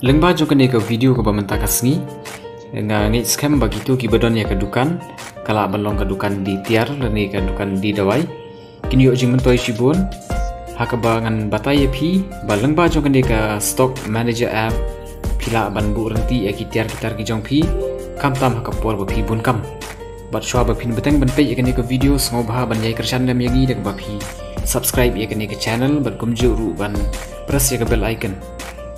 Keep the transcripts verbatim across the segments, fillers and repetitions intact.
Lyngba jong kane ka video kaba mynta ka sngi, nga ngeit skhem ba kito kiba don ïa ka dukan, ka lah ban long ka dukan die tiar lane ka dukan die dawai, kin ïoh jingmyntoi shibun ha kaba ngan batai ïa phi ba lyngba jong kane ka Stock Manager app phi lah ban buh rynti ïa ki tiar ki tar ki jong phi khamtam ha ka por ba phi bun kam. Bad shuwa ba phin bteng ban peit ïa kane ka video, sngewbha ban ïai kyrshan lem ïa ngi da kaba phi subscribe ïa kane ka channel bad kumjuh ruh ban press ïa ka bell icon,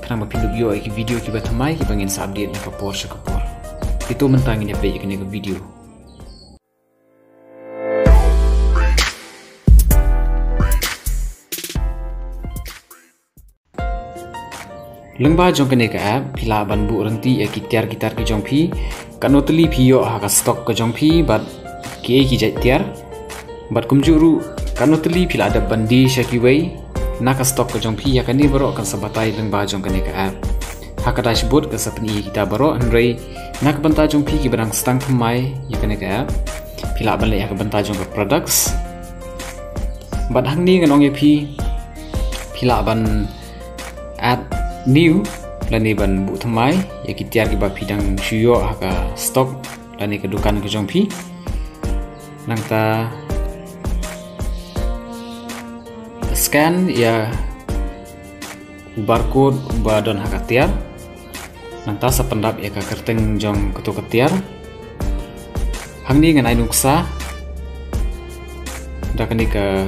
khnang ba phin dup ïoh ïa ki video kiba thymmai kiba ngin sa update na ka por sha ka por. Te to mynta ngin ïa peit ïa kane ka video. Lyngba jong kane ka app phi lah ban buh rynti ïa ki tiar ki tar ki jong phi, katno tylli phi ïoh ha ka stock ka jong phi bad kiei ki jait tiar, bad kumjuh ruh katno tylli phi lah dep ban die sha kiwei na ka stock ka jong phi. Ïa kane baroh kan sa batai lyngba jong kane ka app. Ha ka dashboard kan sa pyni ïa kita baroh, hynrei na ka bynta jong phi kiba dang sdang thymmai ïa kane ka app, phi lah ban leh ha ka bynta jong ka products. Bad hangne ngan ong ïa phi, phi lah ban add new lane ban buh thymmai ïa ki tiar kiba phi dang shu ïoh ha ka stock lane ka dukan ka jong phi. Nangta scan ïa u barcode uba don ha ka tiar. Nangta sa pyndap ïa ka kyrteng jong kato ka tiar. Hangne ngan ai nuksa da kane ka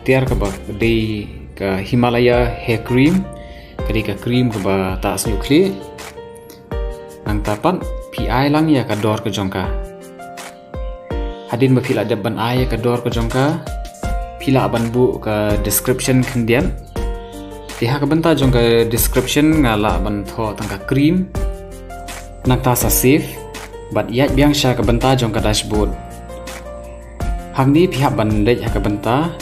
tiar kaba dei ka Himalaya hair cream, ka dei ka cream kaba tah sniewkhlieh. Nangta pat phi ai lang ïa ka dor ka jong ka. Hadien ba phi lah dep ban ai ïa ka dor ka jong ka, phi lah ban buh ka description khyndiat. Te ha ka bynta jong ka description nga lah ban thoh tang ka cream. Nangta sa save bad ïaid biang sha ka bynta jong ka dashboard. Hangne phi hap ban leit ha ka bynta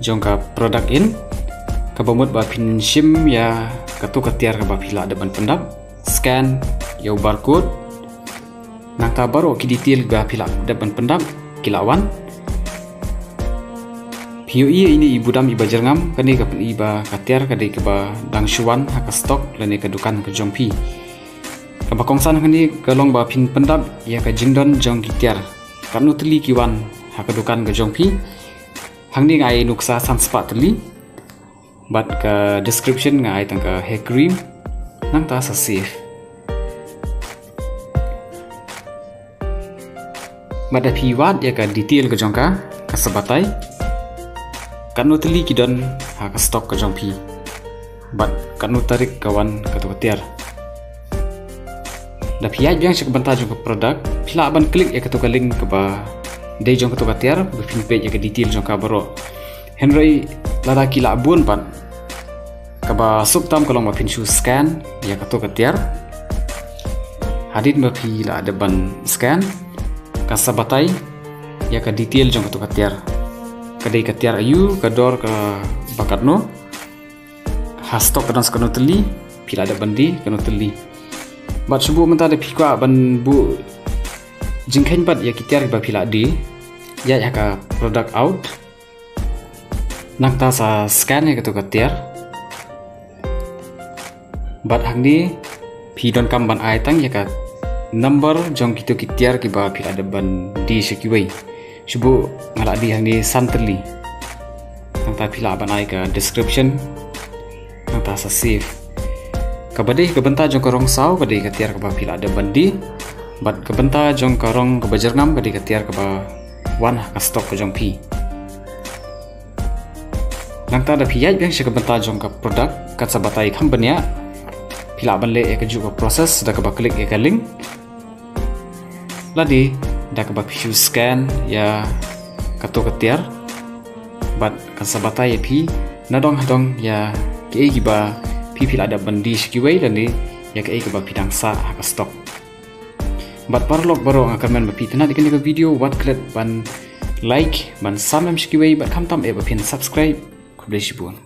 jong ka product in, kaba mut ba phin shim ïa kato ka tiar kaba phi lah dep ban pyndap, scan ïa u barcode. Nangta baroh ki detail ba phi lah dep ban pyndap ki la wan. Phi ïohi ïa ine i budam iba jyrngam, kane ka pyni ba ka tiar ka dei kaba dang shu wan ha ka stock lane ka dukan ka jong phi. Kaba kongsan hangne ka long ba phin pyndap ïa ka jingdon jong ki tiar, katno tylli ki wan ha ka dukan ka jong phi. Hangne nga ai nuksa san spah tylli. Bad ka description nga ai tang ka hair cream. Nangta sa save. Bad da phi wad ïa ka detail ka jong ka, ka sa batai katno tylli ki don ha ka stock ka jong phi bad katno tarik ka wan kato ka tiar. Da phi ïaid biang sha ka bynta jong ka product, phi lah ban click ïa kato ka link kaba dei jong kato ka tiar ba phin peit ïa ka detail jong ka baroh. Hynrei lada ki lah bun pat, kaba suk tam ka long ba phin shu scan ïa kato ka tiar. Hadien ba phi lah dep ban scan, ka sa batai ïa ka detail jong kato ka tiar. Ka dei ka tiar aïu, ka dor kaba katno, ha stock ka don sa katno tylli, phi lah dep ban die katno tylli. Bad shu buh mynta da phi kwah ban buh jingkheiñ pat ïa ki tiar ba phi lah die, ïaid ha ka product out. Nangta sa scan ïa kato ka tiar. Bad hangne phi donkam ban ai tang ïa ka number jong kito ki tiar kiba phi lah dep ban die sha kiwei. Shu buh nga lah die hangne san tylli. Nangta phi lah ban ai ka description. Nangta sa save. Kaba dei ka bynta jong ka rong saw ka dei ka tiar kaba phi lah dep ban die. Bad ka bynta jong ka rong kaba jyrngam ka dei ka tiar kaba wan ha ka stock ka jong phi. Nangta da phi ïaid biang sha ka bynta jong ka product, kan sa batai kham bniah. Phi lah ban leh ïa kajuh ka process da kaba click ïa ka link. Lane da kaba phi shu scan ïa kato ka tiar. Bad kan sa batai ïa phi nadong hadong ïa kiei kiba phi phi lah dep ban die sha kiwei lane ïa kiei kiba phi dang sah ha ka stock. Bad paralok baroh, nga kyrmen ba phi itynnad ïa kane ka video, wat klet ban like, ban sam lem sha kiwei bad khamtam eh ba phin subscribe. Khublei shibun.